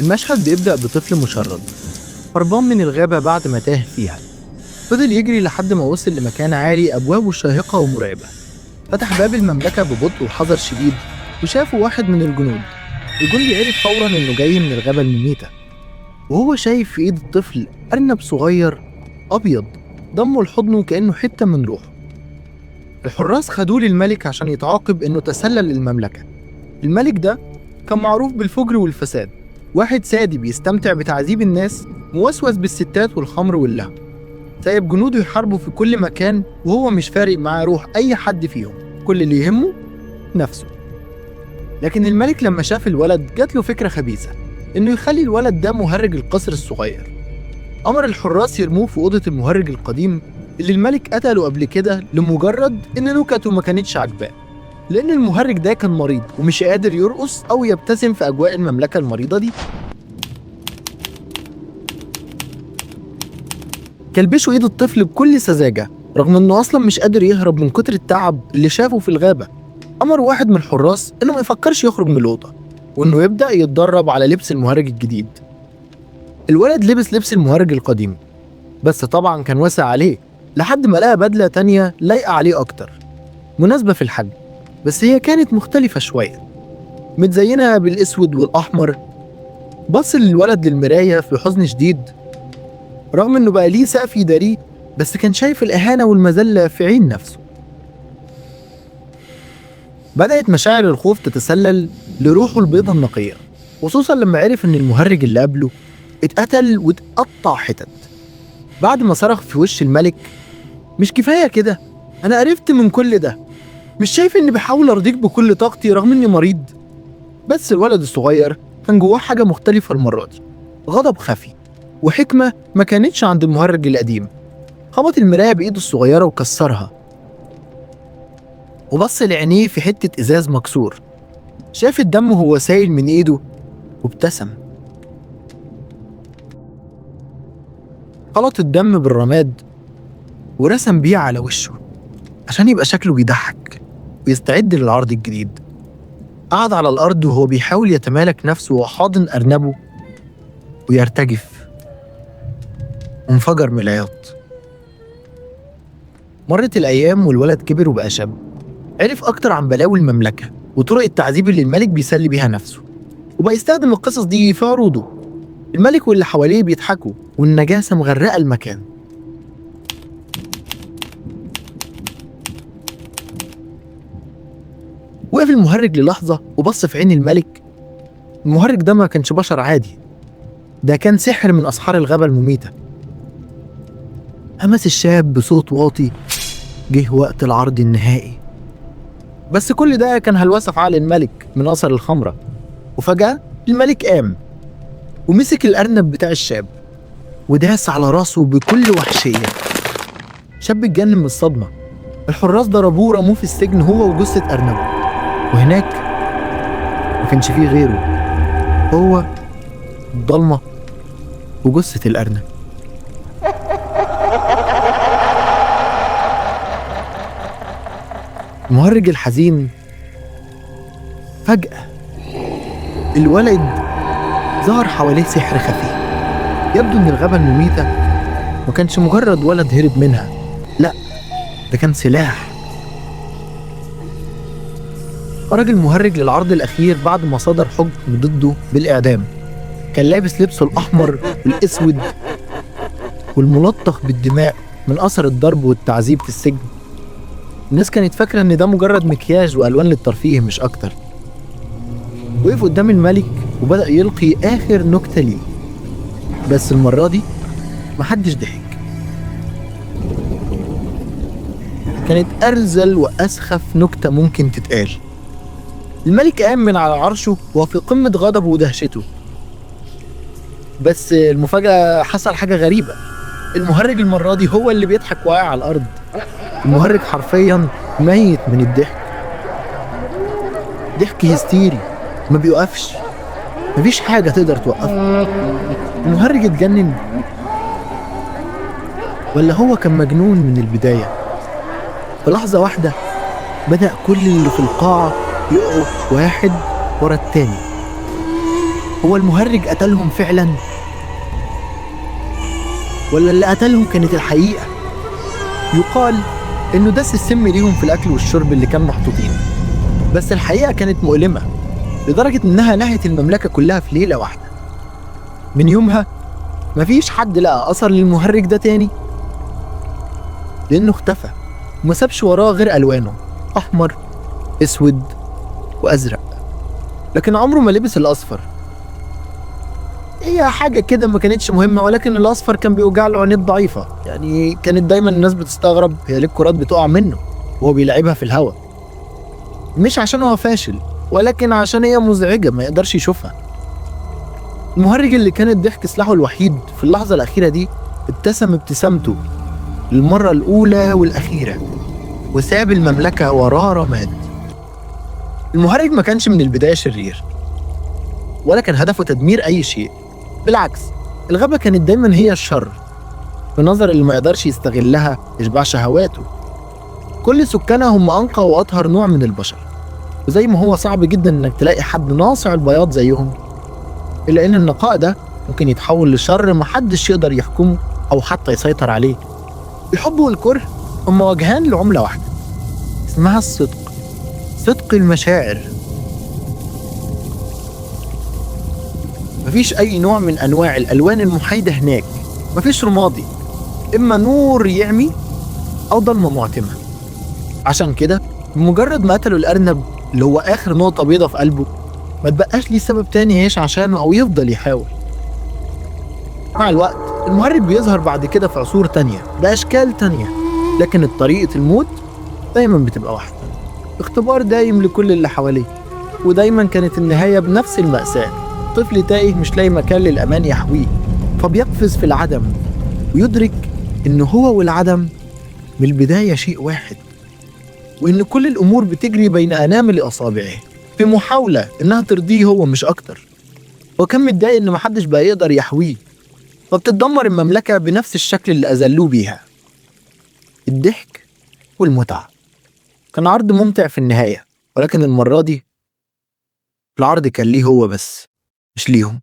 المشهد بيبدأ بطفل مشرد هربان من الغابة بعد ما تاه فيها. فضل يجري لحد ما وصل لمكان عالي أبوابه شاهقة ومرعبة. فتح باب المملكة ببطء وحذر شديد وشافه واحد من الجنود. الجندي عرف فورا إنه جاي من الغابة المميتة، وهو شايف في إيد الطفل أرنب صغير أبيض ضمه لحضنه كأنه حتة من روحه. الحراس خدوه للملك عشان يتعاقب إنه تسلل للمملكة. الملك ده كان معروف بالفجر والفساد، واحد سادي بيستمتع بتعذيب الناس، موسوس بالستات والخمر واللهو، سايب جنوده يحاربوا في كل مكان وهو مش فارق معاه روح أي حد فيهم، كل اللي يهمه نفسه. لكن الملك لما شاف الولد جات له فكرة خبيثة، إنه يخلي الولد ده مهرج القصر الصغير. أمر الحراس يرموه في أوضة المهرج القديم اللي الملك قتله قبل كده لمجرد إن نكته ما كانتش عاجباه، لأن المهرج ده كان مريض ومش قادر يرقص أو يبتسم في أجواء المملكة المريضة دي. كلبشوا إيد الطفل بكل سذاجة رغم إنه أصلا مش قادر يهرب من كتر التعب اللي شافه في الغابة. أمر واحد من الحراس إنه ما يفكرش يخرج من الأوضة وإنه يبدأ يتدرب على لبس المهرج الجديد. الولد لبس لبس المهرج القديم، بس طبعا كان واسع عليه لحد ما لقى بدلة تانية لايقة عليه أكتر، مناسبة في الحجم، بس هي كانت مختلفة شوية، متزينة بالأسود والأحمر. بص للولد للمراية في حزن شديد، رغم إنه بقى ليه سقف يداريه، بس كان شايف الإهانة والمذلة في عين نفسه. بدأت مشاعر الخوف تتسلل لروحه البيضة النقية، خصوصا لما عرف إن المهرج اللي قبله اتقتل واتقطع حتت. بعد ما صرخ في وش الملك: مش كفاية كده؟ أنا قرفت من كل ده، مش شايف إني بحاول أرضيك بكل طاقتي رغم إني مريض؟ بس الولد الصغير كان جواه حاجة مختلفة المرة دي، غضب خفي وحكمة ما كانتش عند المهرج القديم. خبط المراية بإيده الصغيرة وكسرها، وبص لعينيه في حتة إزاز مكسور، شاف الدم وهو سايل من إيده وابتسم. خلط الدم بالرماد ورسم بيه على وشه عشان يبقى شكله بيضحك ويستعد للعرض الجديد. قعد على الأرض وهو بيحاول يتمالك نفسه وحاضن أرنبه ويرتجف، وانفجر من العياط. مرت الأيام والولد كبر وبقى شاب، عرف أكتر عن بلاوي المملكة وطرق التعذيب اللي الملك بيسلي بيها نفسه، وبقى يستخدم القصص دي في عروضه. الملك واللي حواليه بيضحكوا والنجاسة مغرقة المكان. وقف المهرج للحظة وبص في عين الملك. المهرج ده ما كانش بشر عادي، ده كان سحر من أسحار الغابة المميتة. همس الشاب بصوت واطي: جه وقت العرض النهائي. بس كل ده كان هلوسة في عقل الملك من أثر الخمرة. وفجأة الملك قام ومسك الأرنب بتاع الشاب وداس على راسه بكل وحشية. شاب اتجنن من الصدمة. الحراس ضربوه ورموه في السجن هو وجثة أرنبه، وهناك ما كانش فيه غيره، هو الضلمة وجثة الأرنب. المهرج الحزين فجأة الولد ظهر حواليه سحر خفي. يبدو ان الغابة المميتة ما كانش مجرد ولد هرب منها، لا، ده كان سلاح. خرج المهرج للعرض الأخير بعد ما صدر حكم ضده بالإعدام. كان لابس لبسه الأحمر والأسود والملطخ بالدماء من أثر الضرب والتعذيب في السجن. الناس كانت فاكرة إن ده مجرد مكياج وألوان للترفيه مش أكتر. وقف قدام الملك وبدأ يلقي آخر نكتة ليه، بس المرة دي محدش ضحك. كانت أرذل وأسخف نكتة ممكن تتقال. الملك قام من على عرشه وفي قمة غضبه ودهشته. بس المفاجأة حصل حاجة غريبة، المهرج المرة دي هو اللي بيضحك واقع على الأرض. المهرج حرفيا ميت من الضحك، ضحك هستيري ما بيوقفش، مفيش حاجة تقدر توقفه. المهرج اتجنن ولا هو كان مجنون من البداية؟ في لحظة واحدة بدأ كل اللي في القاعة يقعوا واحد ورا التاني. هو المهرج قتلهم فعلا؟ ولا اللي قتلهم كانت الحقيقة؟ يقال إنه دس السم ليهم في الأكل والشرب اللي كان محطوطين، بس الحقيقة كانت مؤلمة لدرجة إنها نهت المملكة كلها في ليلة واحدة. من يومها مفيش حد لقى أثر للمهرج ده تاني، لأنه اختفى وما سابش وراه غير ألوانه، أحمر أسود وأزرق، لكن عمره ما لبس الأصفر. هي حاجة كده ما كانتش مهمة، ولكن الأصفر كان بيوجع له عينيه الضعيفة. يعني كانت دايما الناس بتستغرب هي ليه الكرات بتقع منه وهو بيلعبها في الهواء، مش عشان هو فاشل، ولكن عشان هي مزعجة ما يقدرش يشوفها. المهرج اللي كان الضحك سلاحه الوحيد في اللحظة الأخيرة دي ابتسم ابتسامته للمرة الأولى والأخيرة، وساب المملكة وراه رماد. المهرج ما كانش من البداية شرير، ولا كان هدفه تدمير أي شيء، بالعكس الغابة كانت دايما هي الشر في نظر اللي ما يقدرش يستغلها يشبع شهواته. كل سكانها هم أنقى وأطهر نوع من البشر، وزي ما هو صعب جدا إنك تلاقي حد ناصع البياض زيهم، إلا إن النقاء ده ممكن يتحول لشر محدش يقدر يحكمه أو حتى يسيطر عليه. الحب والكره هما وجهان لعملة واحدة اسمها الصدق، صدق المشاعر. مفيش أي نوع من أنواع الألوان المحايدة هناك، مفيش رمادي، إما نور يعمي أو ضلمة معتمة. عشان كده بمجرد ما قتلوا الأرنب اللي هو آخر نقطة بيضة في قلبه، ما تبقاش ليه سبب تاني يعيش عشانه أو يفضل يحاول. مع الوقت المهرج بيظهر بعد كده في عصور تانية بأشكال تانية، لكن طريقة الموت دايما بتبقى واحدة، اختبار دايم لكل اللي حواليه، ودايما كانت النهاية بنفس المأساة. طفل تايه مش لاقي مكان للأمان يحويه، فبيقفز في العدم ويدرك إن هو والعدم من البداية شيء واحد، وإن كل الأمور بتجري بين أنامل أصابعه في محاولة إنها ترضيه هو مش أكتر. وكان متضايق إن محدش بقى يقدر يحويه، فبتتدمر المملكة بنفس الشكل اللي أذلوه بيها. الضحك والمتعة كان عرض ممتع في النهاية، ولكن المرة دي العرض كان ليه هو بس مش ليهم.